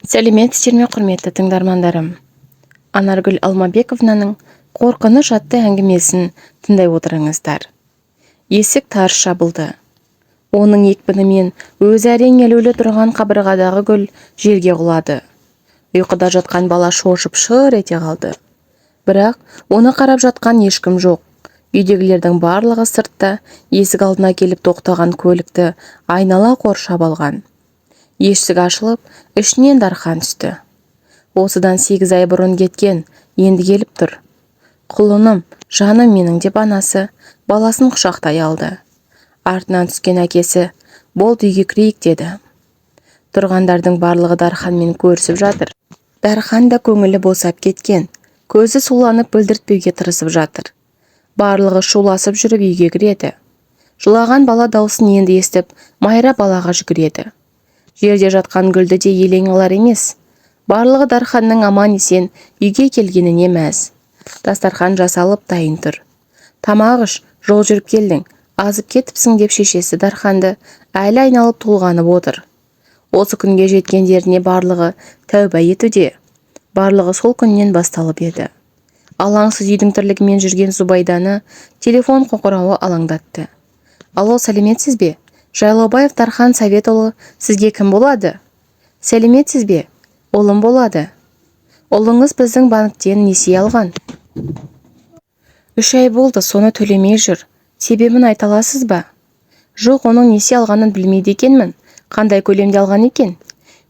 Сәлеметсіздер ме, құрметті тыңдармандарым! Анаргүл Алмабековнаның «Қорқыныш» атты әңгімесін тыңдай отырыңыздар. Есік тарс жабылды. Оның екпінімен өзі әрең ілулі тұрған қабырғадағы гүл жерге құлады. Ұйқыда жатқан бала шошып шыр ете қалды. Бірақ оны қарап жатқан ешкім жоқ. Үйдегілердің барлығы сыртта, есік алдына келіп тоқтаған көлікті айнала қоршап алған. Есік ашылып, ішінен Дархан түсті. Осыдан 8 ай бұрын кеткен, енді келіп тұр. «Құлыным, жаным менің», – деп анасы баласын құшақтай алды. Артынан түскен әкесі: «Болды, үйге кірейік», – деді. Тұрғандардың барлығы Дарханмен көрісіп жатыр. Дархан да көңілі босап кеткен, көзі суланып, білдіртпеуге тырысып жатыр. Барлығы шуласып жүріп үйге кіреді. Жылаған бала даусын енді естіп, Майра балаға жүгіреді. Жерде жатқан гүлді де елең алар емес. Барлығы Дарханның аман-есен үйге келгеніне мәз. Дастархан жасалып дайын тұр. «Тамақ іш, жол жүріп келдің, азып кетіпсің», – деп шешесі Дарханды әлі айналып толғанып отыр. Осы күнге жеткендеріне барлығы тәуба етуде. Барлығы сол күннен басталып еді. Алаңсыз үйдің тірлігімен жүрген Зубайданы телефон қоңырауы алаңдатты. «Алло, сәлеметсіз бе? Жайлаубаев Дархан Советұлы сізге кім болады?» «Сәлеметсіз бе? Ұлым болады. Ұлыңыз біздің банктен несие алған. 3 ай болды, соны төлемей жүр. Себебін айта аласыз ба?» «Жоқ, оның несие алғанын білмейді екенмін. Қандай көлемде алған екен?»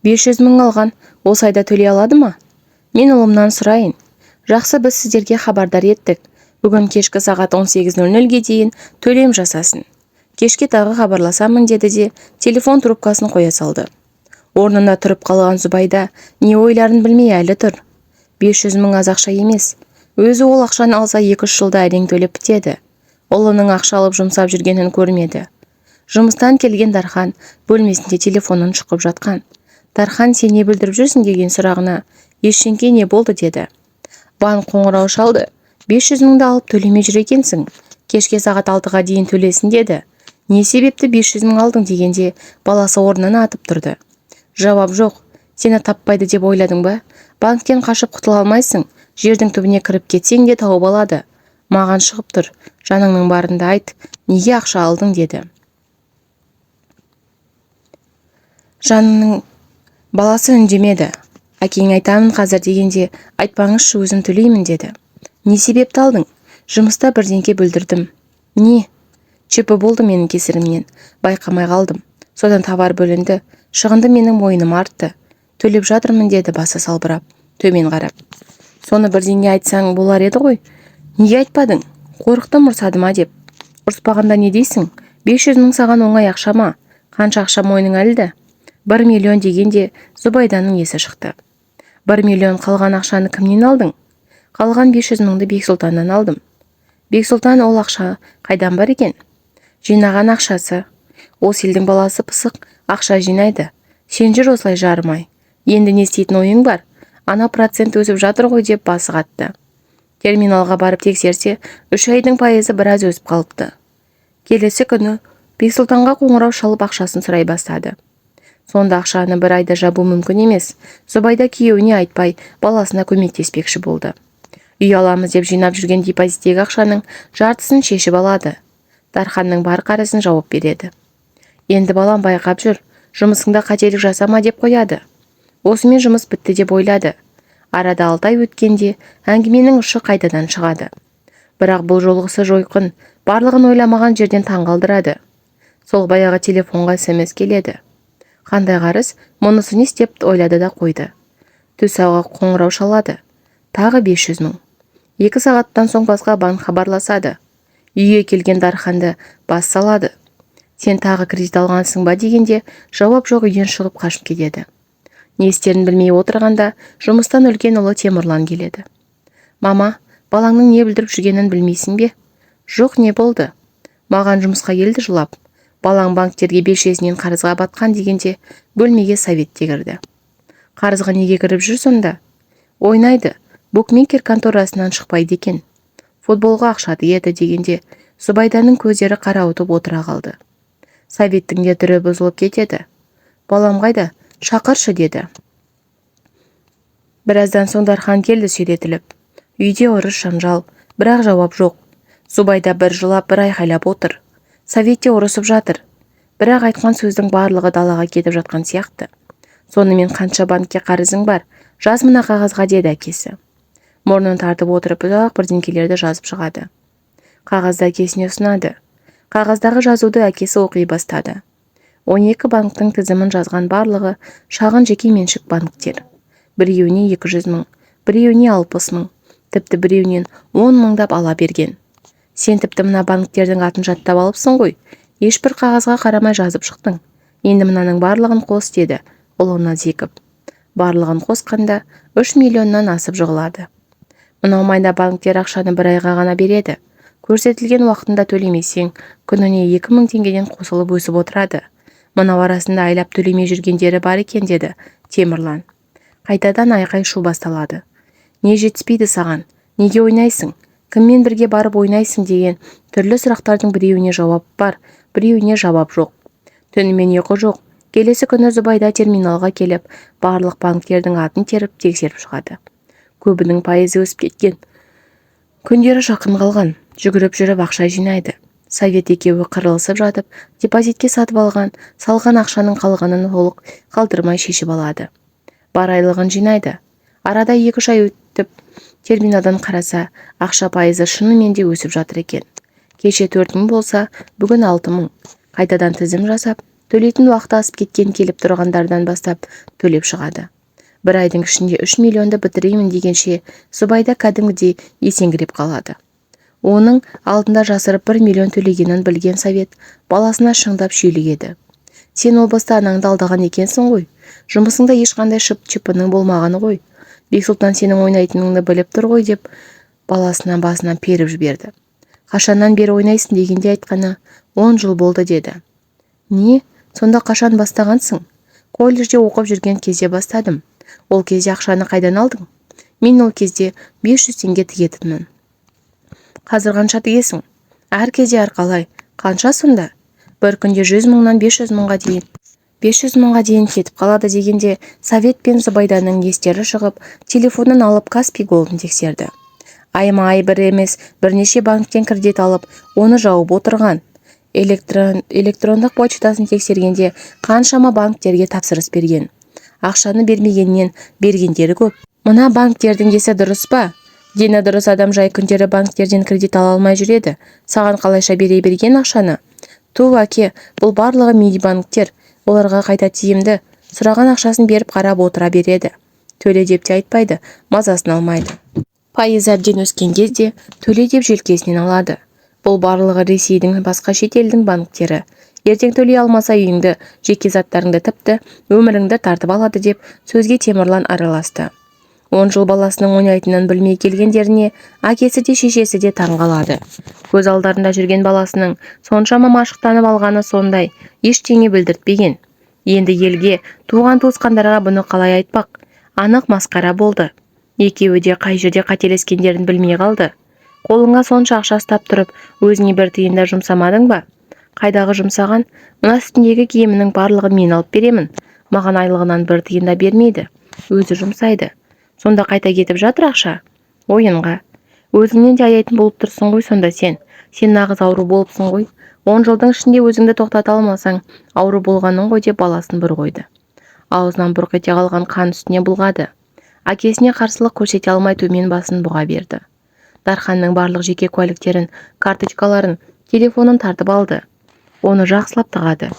500 мың алған. Осы айда төлей алады ма? Мен ұлымнан сұрайын». «Жақсы, біз сіздерге хабардар еттік. Бүгін кешкі сағат 18:00-ге дейін төлем жасасын. Кешке тағы хабарласамын», – деді де телефон трубкасын қоя салды. Орнында тұрып қалған Зубайда не ойларын білмей әлі тұр. 500 мың аз ақша емес. Өзі ол ақшаны алса, 2-3 жылда әрең төлеп бітеді. Ұлының ақша алып жұмсап жүргенін көрмеді. Жұмыстан келген Дархан бөлмесінде телефонын шұқып жатқан. Дархан: «Сен не бүлдіріп жүрсің?» – деген сұрағына: «Ештеңке, не болды?» – деді. «Банк қоңырау шалды. 500 мыңды алып төлемей жүр екенсің. Кешке сағат 6-ға дейін төлесін деді. Не себепті 500 мың алдың?» – дегенде баласы орнынан атып тұрды. Жауап жоқ. «Сені таппайды деп ойладың ба? Банктен қашып құтыла алмайсың. Жердің түбіне кіріп кетсең де тауып алады. Маған шығып тұр. Жаныңның барында айт, неге ақша алдың?» – деді. Жанының баласы үндемеді. «Әкеңе айтамын қазір», – дегенде: «Айтпаңызшы, өзім төлеймін», – деді. «Не себепті алдың?» «Жұмыста бірдеңке бүлдірдім». «Не?» «ЧП болды менің кесірімнен. Байқамай қалдым. Содан товар бөлінді. Шығынды менің мойныма артты. Төлеп жатырмын», – деді басы салбырап, төмен қарап. «Соны бірдеңе айтсаң болар еді ғой. Неге айтпадың?» «Қорықтым, ұрсады ма деп». «Ұрыспағанда не дейсің? 500 мың саған оңай ақша ма? Қанша ақша мойныңа ілді?» «1 миллион», – дегенде Зубайданың есі шықты. «1 миллион? Қалған ақшаны кімнен алдың?» «Қалған 500 мыңды Бексұлтаннан алдым». «Бексұлтан, ол ақша қайдан бар екен?» «Жинаған ақшасы. Осы елдің баласы пысық, ақша жинайды. Сен жүр осылай жарымай. Енді не істейтін ойың бар? Ана процент өсіп жатыр ғой», – деп басы қатты. Терминалға барып тексерсе, 3 айдың пайызы біраз өсіп қалыпты. Келесі күні Бексұлтанға қоңырау шалып, ақшасын сұрай бастады. Сонда ақшаны бір айда жабу мүмкін емес. Зубайда күйеуіне айтпай, баласына көмектеспекші болды. Үй аламыз деп жинап жүрген депозиттегі ақшаның жартысын шешіп алады. Дарханның бар қарызын жауап береді. «Енді, балам, байқап жүр, жұмысыңда қателік жасама», – деп қояды. Осымен жұмыс бітті деп ойлады. Арада 6 ай өткенде әңгіменің ұшы қайтадан шығады. Бірақ бұл жолғысы жойқын, барлығын ойламаған жерден таңғалдырады. Сол баяғы телефонға СМС келеді. Қандай қарыз, мұнысы не істеп ойлады да қойды. Түс ауа қоңырау шалады. Тағы 500 мың. 2 сағаттан соң басқа банк хабарласады. Үйге келген Дарханды бас салады. «Сен тағы кредит алғансың ба?» – дегенде жауап жоқ, үйден шығып қашып кетеді. Не істерін білмей отырғанда жұмыстан үлкен ұлы Темірлан келеді. «Мама, балаңның не бүлдіріп жүргенін білмейсің бе?» «Жоқ, не болды?» «Маған жұмысқа келді жылап. Балаң банктерге белшесінен қарызға батқан», – дегенде бөлмеге Совет те кірді. «Қарызға неге кіріп жүр сонда?» «Ойнайды. Букмекер конторасынан шықпайды екен. Футболға ақша тігеді», – дегенде Зубайданың көздері қарауытып отыра қалды. Советтің де түрі бұзылып кетеді. «Балам қайда? Шақыршы», – деді. Біраздан соң Дархан келді сүйретіліп. Үйде ұрыс жанжал, бірақ жауап жоқ. Зубайда бір жылап, бір айқайлап отыр. Совет те ұрысып жатыр. Бірақ айтқан сөздің барлығы далаға кетіп жатқан сияқты. Сонымен, қанша банкке қарызың бар? Жаз мына қағазға, деді әкесі. Мұрнын тартып отырып, ұзақ бірдеңкелерді жазып шығады. Қағазды әкесіне ұсынады. Қағаздағы жазуды әкесі оқи бастады. 12 банктің тізімін жазған. Барлығы шағын жеке меншік банктер. Біреуіне 200 мың, біреуіне 60 мың, тіпті біреуінен 10 мыңдап ала берген. Сен тіпті мына банктердің атын жаттап алыпсың ғой. Ешбір қағазға қарамай жазып шықтың. Енді мынаның барлығын қос, деді ұлына зекіп. Барлығын қосқанда 3 миллионнан асып жығылады. Мынау майда банктер ақшаны бір айға ғана береді. Көрсетілген уақытында төлемесең, күніне 2000 теңгеден қосылып өсіп отырады. Мынау арасында айлап төлемей жүргендері бар екен, деді Темірлан. Қайтадан айқай-шу басталады. Не жетіспейді саған? Неге ойнайсың? Кіммен бірге барып ойнайсың деген түрлі сұрақтардың біреуіне жауап бар, біреуіне жауап жоқ. Түнімен ұйқы жоқ. Келесі күні Зубайда терминалға келіп, барлық банктердің атын теріп, тексеріп шығады. Көбінің пайызы өсіп кеткен. Күндері жақын қалған. Жүгіріп жүріп ақша жинайды. Совет екеуі қырылысып жатып, депозитке сатып алған, салған ақшаның қалғанын толық қалдырмай шешіп алады. Бар айлығын жинайды. Арада 2-3 ай өтіп, терминалдан қараса, ақша пайызы шынымен де өсіп жатыр екен. Кеше 4000 болса, бүгін 6000. Қайтадан тізім жасап, төлейтін уақыты асып кеткен келіп тұрғандардан бастап төлеп шығады. Бір айдың ішінде 3 миллионды бітіремін дегенше, Зубайда кәдімгідей есеңгіреп қалады. Оның алдында жасырып 1 миллион төлегенін білген Совет баласына шындап шүйлігеді. Сен о баста анаңды алдаған екенсің ғой. Жұмысыңда ешқандай шып-чыпының болмағаны ғой. Бексұлтан сенің ойнайтыныңды біліп тұр ғой, деп баласынан басынан періп жіберді. Қашаннан бері ойнайсың дегенде айтқаны: 10 жыл болды, деді. Не, сонда қашан бастағансың? Колледжде оқып жүрген кезде бастадым. Ол кезде ақшаны қайдан алдың? Мен ол кезде 500 теңге тігетінмін. Қазір қанша тігесің? Әр кезде әрқалай. Қанша сонда? Бір күнде 100 мыңнан 500 мыңға дейін, 500 мыңға дейін кетіп қалады дегенде, Совет пен Зубайданың естері шығып, телефонын алып, Каспи Голдын тексерді. Айма-ай бір емес, бірнеше банктен кредит алып, оны жауып отырған. Электрондық почтасын тексергенде, қаншама банктерге тапсырыс берген. Ақшаны бермегеннен бергендері көп. Мына банктердің есі дұрыс па? Дені дұрыс адам жай күндері банктерден кредит ала алмай жүреді. Саған қалайша бере берген ақшаны? Ту, әке, бұл барлығы мини банктер. Оларға қайта тиімді. Сұраған ақшасын беріп, қарап отыра береді. Төле деп те айтпайды, мазасын алмайды. Пайызы әбден өскен кезде төле деп желкесінен алады. Бұл барлығы Ресейдің, басқа шет елдің банктері. Ертең төлей алмаса, үйіңді, жеке заттарыңды, тіпті өміріңді тартып алады, деп сөзге Темірлан араласты. 10 жыл баласының ойнайтынын білмей келгендеріне әкесі де, шешесі де таң қалады. Көз алдарында жүрген баласының соншама машықтанып алғаны сондай, ештеңе білдіртпеген. Енді елге, туған туысқандарға бұны қалай айтпақ? Анық масқара болды. Екеуі де қай жерде қателескендерін білмей қалды. Қолыңа сонша ақша ұстап тұрып, өзіңе бір тиын да жұмсамадың ба? Қайдағы жұмсаған? Мына үстіндегі киімінің барлығын мен алып беремін. Маған айлығынан бір тиын да бермейді, өзі жұмсайды. Сонда қайда кетіп жатыр ақша? Ойынға. Өзіңнен де аяйтын болып тұрсың ғой сонда сен. Сен нағыз ауру болыпсың ғой. 10 жылдың ішінде өзіңді тоқтата алмасаң, ауру болғаның ғой, деп баласын бір қойды. Аузынан бұрқ ете қалған қан үстіне бұлғады. Әкесіне қарсылық көрсете алмай, төмен басын бұға берді. Дарханның барлық жеке куәліктерін, карточкаларын, телефонын тартып алды. Оны жақсылап тығады.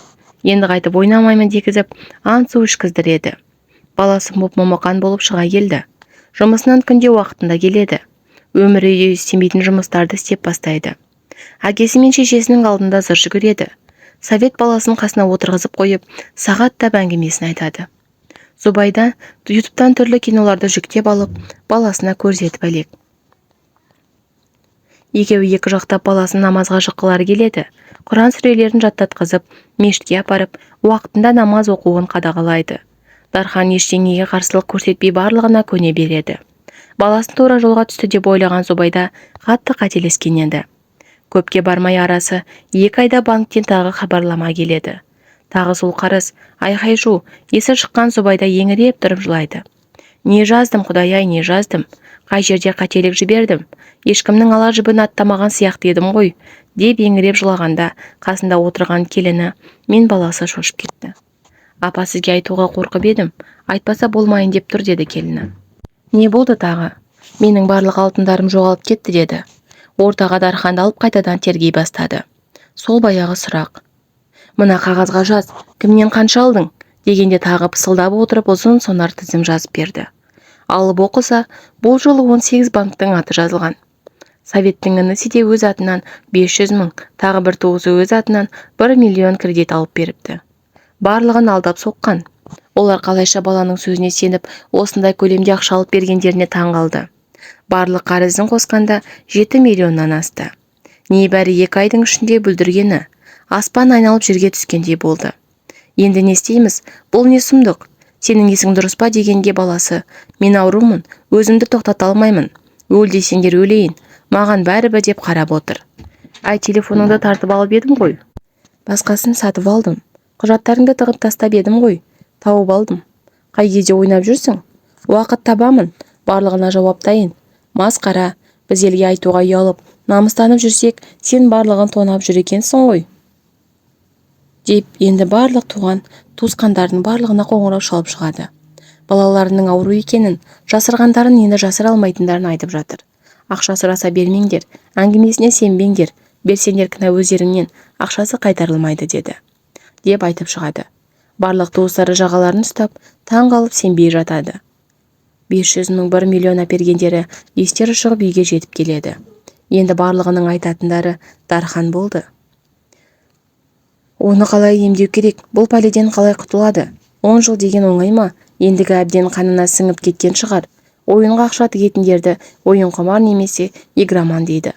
Енді қайтып ойнамаймын дегізіп, ант су ішкіздіреді. Баласы момақан болып шыға келді. Жұмысынан күнде уақытында келеді. Өмірі үйде істемейтін жұмыстарды істеп бастайды. Әкесі мен шешесінің алдында зыр жүгіреді. Совет баласын қасына отырғызып қойып, сағаттап әңгімесін айтады. Зубайда Ютубтан түрлі киноларды жүктеп алып, баласына көрсетіп әлек. Екеуі екі жақтап баласын намазға жыққылары келеді. Құран сүрелерін жаттатқызып, мешітке апарып, уақытында намаз оқуын қадағалайды. Дархан ештеңеге қарсылық көрсетпей, барлығына көне береді. Баласын тура жолға түсті деп ойлаған Зубайда қатты қателескен еді. Көпке бармай, арасы 2 айда банктен тағы хабарлама келеді. Тағы сол қарыз, айқай-шу. Есі шыққан Зубайда еңіреп тұрып жылайды. Не жаздым, құдай-ай, не жаздым? Қай жерде қателік жібердім? Ешкімнің ала жібін аттамаған сияқты едім ғой, деп еңіреп жылағанда қасында отырған келіні мен баласы шошып кетті. Апа, сізге айтуға қорқып едім, айтпаса болмайын деп тұр, деді келіні. Не болды тағы? Менің барлық алтындарым жоғалып кетті, деді. Ортаға Дарханды алып, қайтадан тергей бастады. Сол баяғы сұрақ. Мына қағазға жаз, кімнен қанша алдың? Дегенде тағы пысылдап отырып ұзын сонар тізім жазып берді. Алып оқыса, бұл жолы 18 банктың аты жазылған. Советтің інісі де өз атынан 500 мың, тағы бір туысы өз атынан 1 миллион кредит алып беріпті. Барлығын алдап соққан. Олар қалайша баланың сөзіне сеніп, осындай көлемде ақша алып бергендеріне таң қалды. Барлық қарызын қосқанда 7 миллионнан асты. Небәрі 2 айдың ішінде бүлдіргені. Аспан айналып жерге түскендей болды. Енді не істейміз? Бұл не сұмдық? Сенің есің дұрыс па? Дегенге баласы: «Мен аурумын, өзімді тоқтата алмаймын. Өл десеңдер, өлейін, маған бәрібір», – деп қарап отыр. Әй, телефоныңды тартып алып едім ғой. Басқасын сатып алдым. Құжаттарыңды тығып тастап едім ғой. Тауып алдым. Қай кезде ойнап жүрсің? Уақыт табамын, барлығына жауап дайын. Масқара, біз елге айтуға ұялып, намыстанып жүрсек, сен барлығын тонап жүр екенсің ғой, деп енді барлық туған туысқандардың барлығына қоңырау шалып шығады. Балаларының ауру екенін, жасырғандарын енді жасыра алмайтындарын айтып жатыр. Ақша сұраса, бермеңдер, әңгімесіне сенбеңдер, берсеңдер, кінә өздеріңнен, ақшасы қайтарылмайды деді, деп айтып шығады. Барлық туыстары жағаларын ұстап, таң қалып, сенбей жатады. 500 мың, 1 миллион әпергендері естері шығып, үйге жетіп келеді. Енді барлығының айтатындары Дархан болды. Оны қалай емдеу керек? Бұл пәледен қалай құтылады? 10 жыл деген оңай ма? Ендігі әбден қанына сіңіп кеткен шығар. Ойынға ақша тігетіндерді ойынқұмар немесе игроман дейді.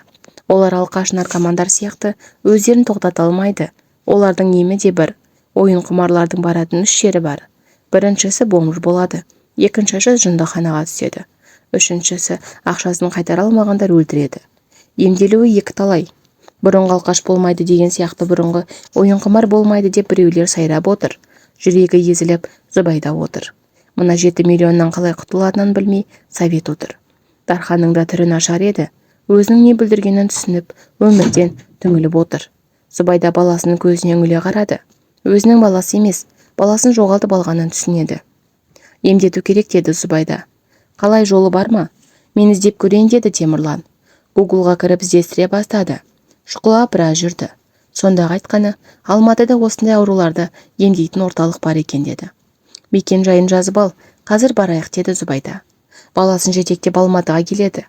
Олар алқаш, наркомандар сияқты өздерін тоқтата алмайды. Олардың емі де бір. Ойынқұмарлардың баратын үш жері бар. Біріншісі бомж болады, екіншісі жындыханаға түседі, үшіншісі ақшасын қайтара алмағандар өлтіреді. Емделуі екі талай. Бұрынғы алқаш болмайды деген сияқты, бұрынғы ойынқұмар болмайды деп біреулер сайрап отыр. Жүрегі езіліп, Зүбайда отыр. Мына 7 миллионнан қалай құтылатынын білмей, Совет отыр. Дарханның да түрі нашар еді. Өзінің не бүлдіргенін түсініп, өмірден түңіліп отыр. Зүбайда баласының көзіне үңіле қарады. Өзінің баласы емес, баласын жоғалтып алғанын түсінеді. Емдету керек, деді Зүбайда. Қалай, жолы бар ма? Мен іздеп көрейін, деді Темірлан. Гуглға кіріп, іздестіре бастады. Шұқылап біраз жүрді. Сондағы айтқаны: «Алматыда осындай ауруларды емдейтін орталық бар екен», – деді. Мекен жайын жазып ал, қазір барайық, деді Зүбайда. Баласын жетектеп Алматыға келеді.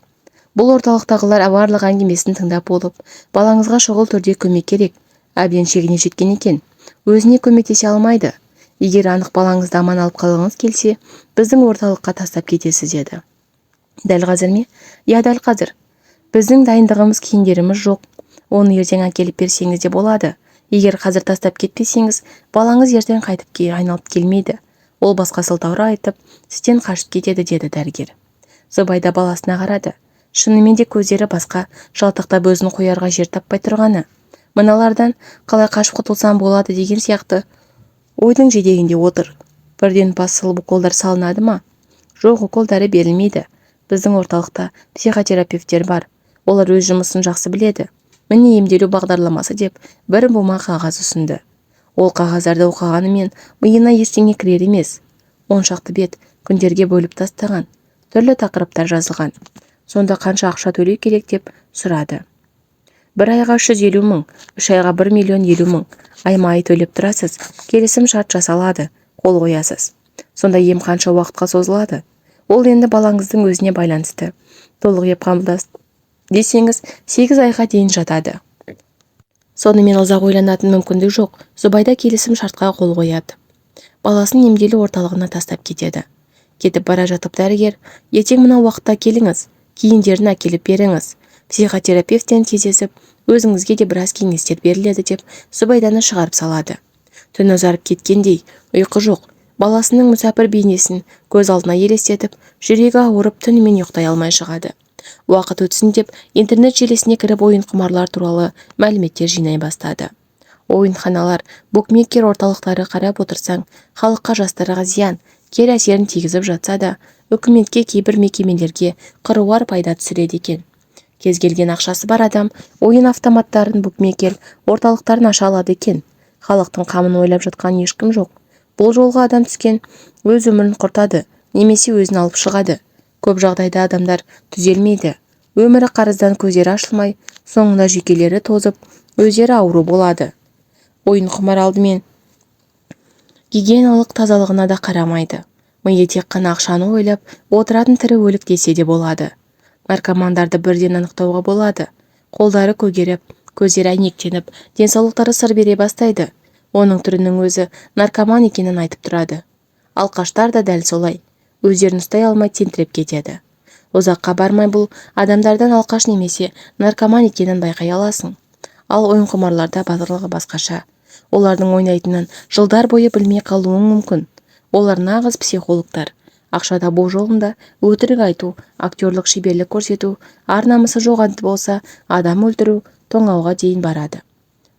Бұл орталықтағылар барлық әңгімесін тыңдап болып: «Балаңызға шұғыл түрде көмек керек, әбден шегіне жеткен екен, өзіне көмектесе алмайды. Егер анық балаңызды аман алып қалғыңыз келсе, біздің орталыққа тастап кетесіз», – деді. Дәл қазір ме? Иә, дәл қазір. Біздің дайындығымыз, киімдеріміз жоқ. Оны ертең әкеліп берсеңіз де болады. Егер қазір тастап кетпесеңіз, балаңыз ертең қайтып айналып келмейді. Ол басқа сылтаулар айтып, сізден қашып кетеді, деді дәрігер. Зүбайда баласына қарады. Шынымен де, көздері басқа жалтақтап, өзін қоярға жер таппай тұрғаны. Мыналардан қалай қашып құтылсам болады деген сияқты ойдың жетегінде отыр. Бірден бас салып уколдар салынады ма? Жоқ, укол дәрі берілмейді. Біздің орталықта психотерапевттер бар. Олар өз жұмысын жақсы біледі. Міне, емделу бағдарламасы, деп бір бума қағаз ұсынды. Ол қағаздарды оқығанымен, миына ештеңе кірер емес. 10 шақты бет, күндерге бөліп тастаған, түрлі тақырыптар жазылған. Сонда қанша ақша төлеу керек? Деп сұрады. Бір айға 350 мың, 3 айға 1 миллион 50 мың. Айма-ай төлеп тұрасыз. Келісім шарт жасалады, қол қоясыз. Сонда ем қанша уақытқа созылады? Ол енді балаңыздың өзіне байланысты. Толық ем қабылдас десеңіз, 8 айға дейін жатады. Сонымен ұзақ ойланатын мүмкіндік жоқ. Зүбайда келісім шартқа қол қояды. Баласын емделу орталығына тастап кетеді. Кетіп бара жатып дәрігер: «Ертең мына уақытта келіңіз, киімдерін әкеліп беріңіз. Психотерапевтен кездесіп, өзіңізге де біраз кеңестер беріледі», – деп Зүбайданы шығарып салады. Түн ұзарып кеткендей, ұйқы жоқ. Баласының мүсәпір бейнесін көз алдына елестетіп, жүрегі ауырып, түнімен ұйықтай алмай шығады. Уақыт өтсін деп, интернет желісіне кіріп, ойынқұмарлар туралы мәліметтер жинай бастады. Ойынханалар, букмекер орталықтары, қарап отырсаң, халыққа, жастарға зиян. Кері әсерін тигізіп жатса да, үкіметке, кейбір мекемелерге қыруар пайда түсіреді екен. Кез келген ақшасы бар адам ойын автоматтарын, букмекер орталықтарын аша алады екен. Халықтың қамын ойлап жатқан ешкім жоқ. Бұл жолға адам түскен өз өмірін құртады немесе өзін алып шығады. Көп жағдайда адамдар түзелмейді. Өмірі қарыздан көздері ашылмай, соңында жүйкелері тозып, өздері ауру болады. Ойын құмар алдымен гигиеналық тазалығына да қарамайды. Миы тек қана ақшаны ойлап отыратын тірі өлік десе де болады. Наркомандарды бірден анықтауға болады. Қолдары көгеріп, көздері әйнектеніп, денсаулықтары сыр бере бастайды. Оның түрінің өзі наркоман екенін айтып тұрады. Алқаштар да дәл солай. Өздерін ұстай алмай тентіреп кетеді. Ұзаққа бармай бұл адамдардан алқаш немесе наркоман екенін байқай аласың. Ал ойынқұмарларда барлығы басқаша. Олардың ойнайтынын жылдар бойы білмей қалуың мүмкін. Олар нағыз психологтар. Ақша табу жолында өтірік айту, актерлік шеберлік көрсету, ар-намысы жоқ болса, адам өлтіру, тонауға дейін барады.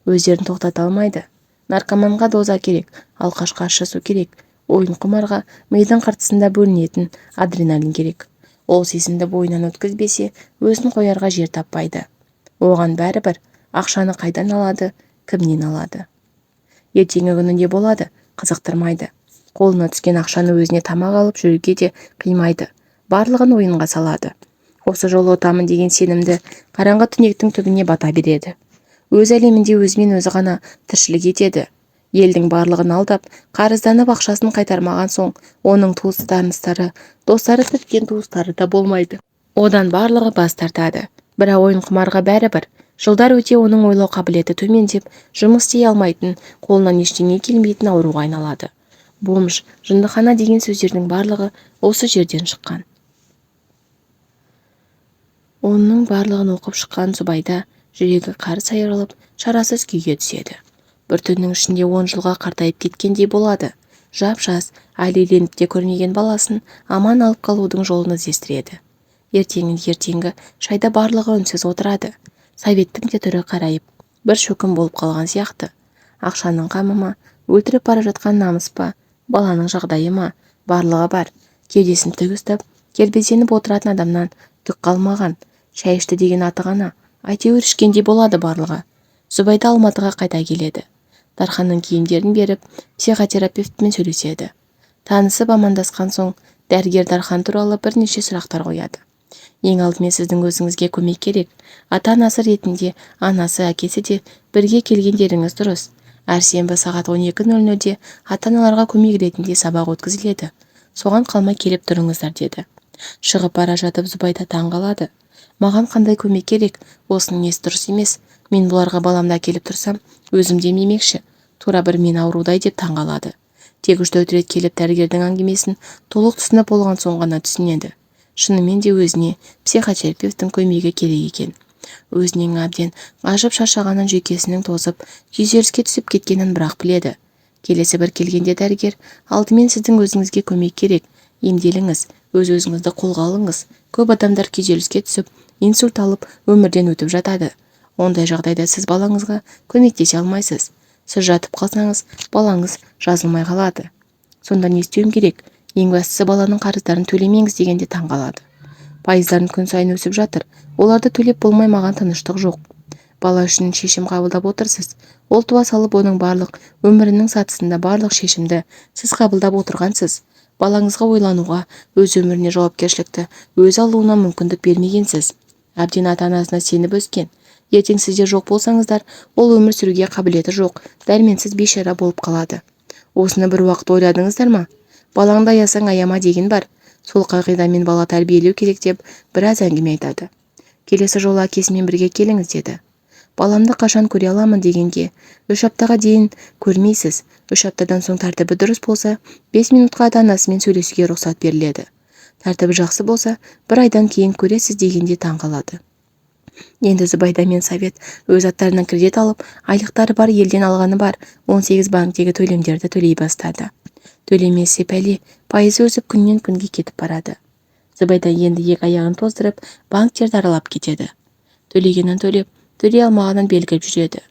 Өздерін тоқтата алмайды. Наркоманға доза керек, алқашқа ащы су керек, ойынқұмарға мидың қыртысында бөлінетін адреналин керек. Ол сезімді бойынан өткізбесе, өзін қоярға жер таппайды. Оған бәрібір, ақшаны қайдан алады, кімнен алады. Ертеңгі күні не болады, қызықтырмайды. Қолына түскен ақшаны өзіне тамақ алып жүруге де қимайды. Барлығын ойынға салады. Осы жолы ұтамын деген сенімді қараңғы түнектің түбіне бата береді. Өз әлемінде өзімен өзі ғана тіршілік етеді. Елдің барлығын алдап, қарызданып ақшасын қайтармаған соң, оның туыс-таныстары, достары, тіптен туыстары да болмайды. Одан барлығы бас тартады. Бірақ ойынқұмарға бәрібір. Жылдар өте оның ойлау қабілеті төмендеп, жұмыс істей алмайтын, қолынан ештеңе келмейтін ауруға айналады. Бомж, жындыхана деген сөздердің барлығы осы жерден шыққан. Оның барлығын оқып шыққан Зүбайда жүрегі қарс айырылып, шарасыз күйге түседі. Бір түннің ішінде 10 жылға қартайып кеткендей болады. Жап-жас, әлі үйленіп те көрмеген баласын аман алып қалудың жолын іздестіреді. Ертеңінде ертеңгі шайда барлығы үнсіз отырады. Советтің де түрі қарайып, бір шөкім болып қалған сияқты. Ақшаның қамы ма, өлтіріп бара жатқан намыс па, баланың жағдайы ма, барлығы бар. Кеудесін тік ұстап, кербезденіп отыратын адамнан түк қалмаған. Шай ішті деген аты ғана, әйтеуір ішкендей болады барлығы. Зүбайда Алматыға қайта келеді. Дарханның киімдерін беріп, психотерапевтімен сөйлеседі. Танысып амандасқан соң, дәрігер Дархан туралы бірнеше сұрақтар қояды. Ең алдымен сіздің өзіңізге көмек керек. Ата-анасы ретінде анасы, әкесі де бірге келгендеріңіз дұрыс. Әр сенбі сағат 12:00-де ата-аналарға көмек ретінде сабақ өткізіледі. Соған қалмай келіп тұрыңыздар, деді. Шығып бара жатып Зүбайда таң қалады. Маған қандай көмек керек? Осының несі дұрыс емес? Мен бұларға баламды әкеліп тұрсам, өзім де емемекші. Тура бір мен аурудай, деп таң қалады. Тек үш-төрт рет келіп, дәрігердің әңгімесін толық түсініп болған соң ғана түсінеді. Шынымен де өзіне психотерапевттің көмегі керек екен. Өзінің әбден ашып шаршағанын, жүйкесінің тозып, күйзеліске түсіп кеткенін бірақ біледі. Келесі бір келгенде дәрігер: алдымен сіздің өзіңізге көмек керек, емделіңіз, өз-өзіңізді қолға алыңыз. Көп адамдар күйзеліске түсіп, инсульт алып, өмірден өтіп жатады. Ондай жағдайда сіз балаңызға көмектесе алмайсыз. Сіз жатып қалсаңыз, балаңыз жазылмай қалады. Сонда не істеуім керек? Ең бастысы, баланың қарыздарын төлемеңіз, дегенде таң қалады. Пайыздарын күн сайын өсіп жатыр. Оларды төлеп болмай маған тыныштық жоқ. Бала үшін шешім қабылдап отырсыз. Ол туа салып, оның барлық өмірінің сатысында барлық шешімді сіз қабылдап отырғансыз. Балаңызға ойлануға, өз өміріне жауапкершілікті өзі алуына мүмкіндік бермегенсіз. Әбден ата-анасына сеніп өскен. Ертең сіздер жоқ болсаңыздар, ол өмір сүруге қабілеті жоқ, дәрменсіз бейшара болып қалады. Осыны бір уақыт ойладыңыздар ма? Балаңды аясаң, аяма деген бар. Сол қағидамен бала тәрбиелеу керек, деп біраз әңгіме айтады. Келесі жолы әкесімен бірге келіңіз, деді. Баламды қашан көре аламын дегенге, 3 аптаға дейін көрмейсіз. 3 аптадан соң тәртібі дұрыс болса, 5 минутқа ата-анасымен сөйлесуге рұқсат беріледі. Тәртібі жақсы болса, бір айдан кейін көресіз, дегенде таң қалады. Енді Зүбайда мен Совет өз аттарына кредит алып, айлықтары бар, елден алғаны бар, 18 банктегі төлемдерді төлей бастады. Төлемесе пәле, пайызы өсіп, күннен күнге кетіп барады. Зүбайда енді екі аяғын тоздырып, банктерді аралап кетеді. Төлегенін төлеп, төлей алмағанын белгілеп жүреді.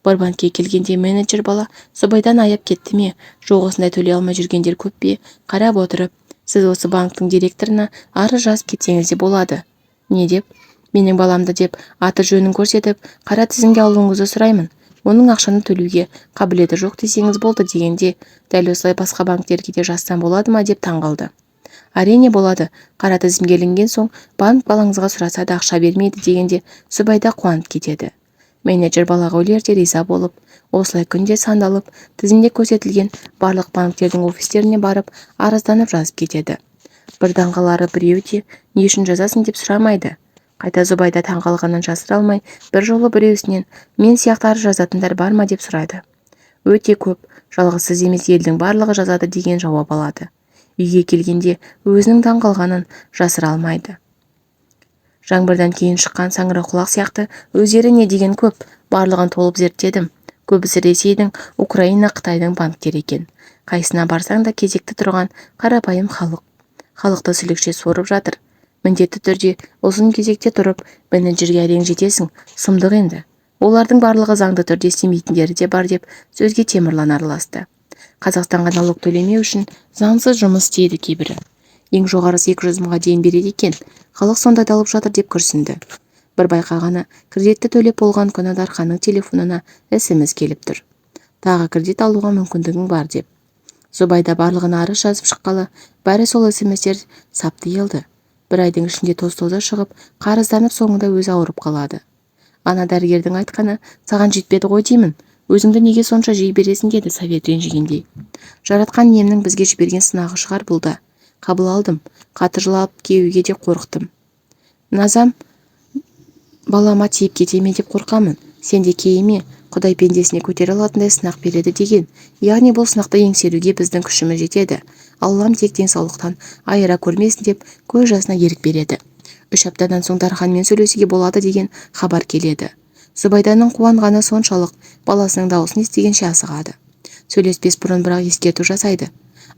Бір банкке келгенде менеджер бала Зүбайданы аяп кетті ме, жоқ осындай төлей алмай жүргендер көп пе, қарап отырып: «Сіз осы банктің директорына арыз жазып кетсеңіз де болады». «Не деп?» «Менің баламды деп, аты жөнін көрсетіп, қара тізімге алуыңызды сұраймын, оның ақшаны төлеуге қабілеті жоқ десеңіз болды» дегенде, «Дәл осылай басқа банктерге де жазсам болады ма?» деп таңғалды. «Әрине, болады. Қара тізімге ілінген соң банк балаңызға сұраса да ақша бермейді» дегенде, Зүбайда қуанып кетеді. Менеджер балаға өлердей риза болып, осылай күнде сандалып, тізімде көрсетілген барлық банктердің офистеріне барып, арызданып жазып кетеді. Бір таңғалары, біреуі де «Не үшін жазасың?» деп сұрамайды. Қайта Зүбайда таңғалғанын жасыра алмай, бір жолы біреусінен: «Мен сияқты арыз жазатындар бар ма?» деп сұрайды. «Өте көп, жалғыз сіз емес, елдің барлығы жазады» деген жауап алады. Үйге келгенде өзінің таңғалғанын жасыра алмайды. Жаңбырдан кейін шыққан саңырауқұлақ сияқты өздері не деген көп? Барлығын толып зерттедім. Көбісі Ресейдің, Украина, Қытайдың банктері екен. Қайсына барсаң да, кезекте тұрған қарапайым халық. Халықты сүлікше сорып жатыр. Міндетті түрде ұзын кезекте тұрып, менеджерге әрең жетесің. Сұмдық енді. Олардың барлығы заңды түрде істемейтіндері де бар, деп сөзге Темірлан араласты. Қазақстанға налог төлемеу үшін заңсыз жұмыс істейді кейбірі. Ең жоғарысы 200 мыңға дейін береді екен. Халық сонда алып жатыр, деп күрсінді. Бір байқағаны, кредитті төлеп болған күні Дарханның телефонына СМС келіп тұр: «Тағы кредит алуға мүмкіндігің бар» деп. Зүбайда барлығына арыз жазып шыққалы бәрі сол СМСтер сап тыйылды. Бір айдың ішінде тоз-тозы шығып, қарызданып, соңында өзі ауырып қалады. Ана дәрігердің айтқаны саған жетпеді ғой деймін, өзіңді неге сонша жей бересің, деді Совет ренжігендей. Жаратқан иемнің бізге жіберген сынағы шығар бұл да. Қабыл алдым. Қатты жылап кеуге де қорықтым. Назам балама тиіп кете ме деп қорқамын. Сен де кейіме. Құдай пендесіне көтере алатындай сынақ береді деген. Яғни бұл сынақты еңсеруге біздің күшіміз жетеді. Аллам тек денсаулықтан айыра көрмесін, деп көз жасына ерік береді. 3 аптадан соң Дарханмен сөйлесуге болады деген хабар келеді. Зүбайданың қуанғаны соншалық, баласының дауысын естігенше асығады. Сөйлеспес бұрын бірақ ескерту жасайды: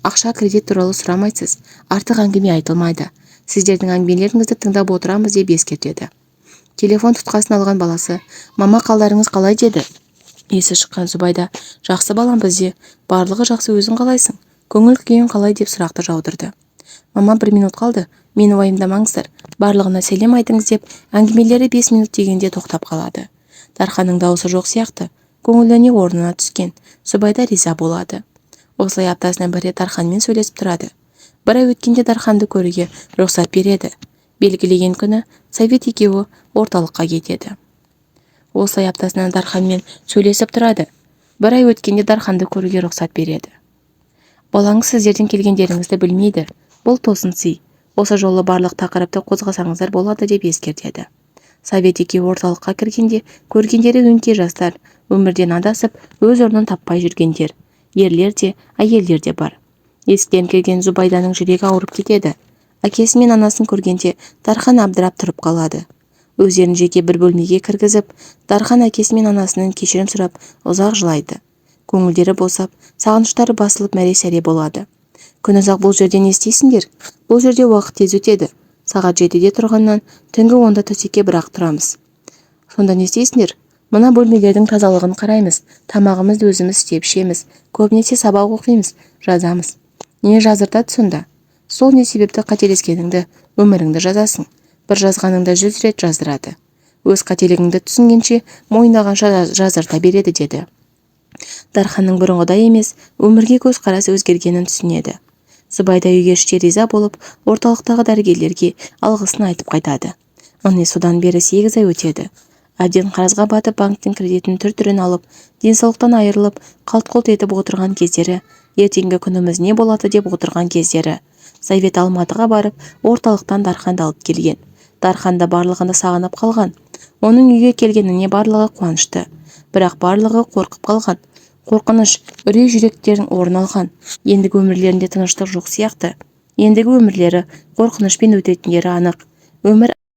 ақша, кредит туралы сұрамайсыз, артық әңгіме айтылмайды, сіздердің әңгімелеріңізді тыңдап отырамыз деп ескертеді. Телефон тұтқасын алған баласы: «Мама, қалдарыңыз қалай?» – деді. Есі шыққан Зүбайда: «Жақсы, балам, бізде барлығы жақсы, өзің қалайсың, көңіл күйің қалай?» – деп сұрақты жаудырды. «Мама, бір минут қалды, мені уайымдамаңыздар, барлығына сәлем айтыңыз», – деп әңгімелері 5 минут дегенде тоқтап қалады. Дарханның дауысы жоқ сияқты. Көңіліне орнына түскен Зүбайда риза болады. Осылай аптасына бір рет Дарханмен сөйлесіп тұрады. Бір ай өткенде Дарханды көруге рұқсат береді. Белгілеген күні Совет екеуі орталыққа кетеді. Осылай аптасына Дарханмен сөйлесіп тұрады. Бір ай өткенде Дарханды көруге рұқсат береді. «Балаңыз сіздердің келгендеріңізді білмейді. Бұл тосын сый. Осы жолы барлық тақырыпты қозғасаңыздар болады» деп ескертеді. Совет екеуі орталыққа кіргенде көргендері өңкей жастар, өмірден адасып, өз орнын таппай жүргендер. Ерлер де, әйелдер де бар. Есіктен кірген Зүбайданың жүрегі ауырып кетеді. Әкесі мен анасын көргенде Дархан абдырап тұрып қалады. Өздерін жеке бір бөлмеге кіргізіп, Дархан әкесі мен анасынан кешірім сұрап, ұзақ жылайды. Көңілдері босап, сағыныштары басылып, мәре-сәре болады. «Күнұзақ бұл жерде не істейсіңдер?» «Бұл жерде уақыт тез өтеді. Сағат 7-де тұрғаннан түнгі 10-да төсекке бірақ тұрамыз». «Сонда не істейсіңдер?» «Мына бөлмелердің тазалығын қараймыз, тамағымызды өзіміз істеп ішеміз, көбінесе сабақ оқимыз, жазамыз». «Не жаздыртады сонда?» «Сол не себепті қателескеніңді, өміріңді жазасың. Бір жазғаныңда 100 рет жаздырады. Өз қателігіңді түсінгенше, мойындағанша жаздырта береді», – деді. Дарханның бұрынғыдай емес, өмірге көзқарасы өзгергенін түсінеді. Зүбайда үйге іштей риза болып, орталықтағы дәрігерлерге алғысын айтып қайтады. Міне, содан бері 8 ай өтеді. Әбден қарызға батып, банктің кредитінің түр-түрін алып, денсаулықтан айырылып, қалт-құлт етіп отырған кездері, ертеңгі күніміз не болады деп отырған кездері Совет Алматыға барып, орталықтан Дарханды алып келген. Дархан да барлығын сағынып қалған. Оның үйге келгеніне барлығы қуанышты. Бірақ барлығы қорқып қалған. Қорқыныш, үрей жүректерін орын алған. Ендігі өмірлерінде тыныштық жоқ сияқты. Ендігі өмірлері қорқынышпен өтетіндері анық. Өмір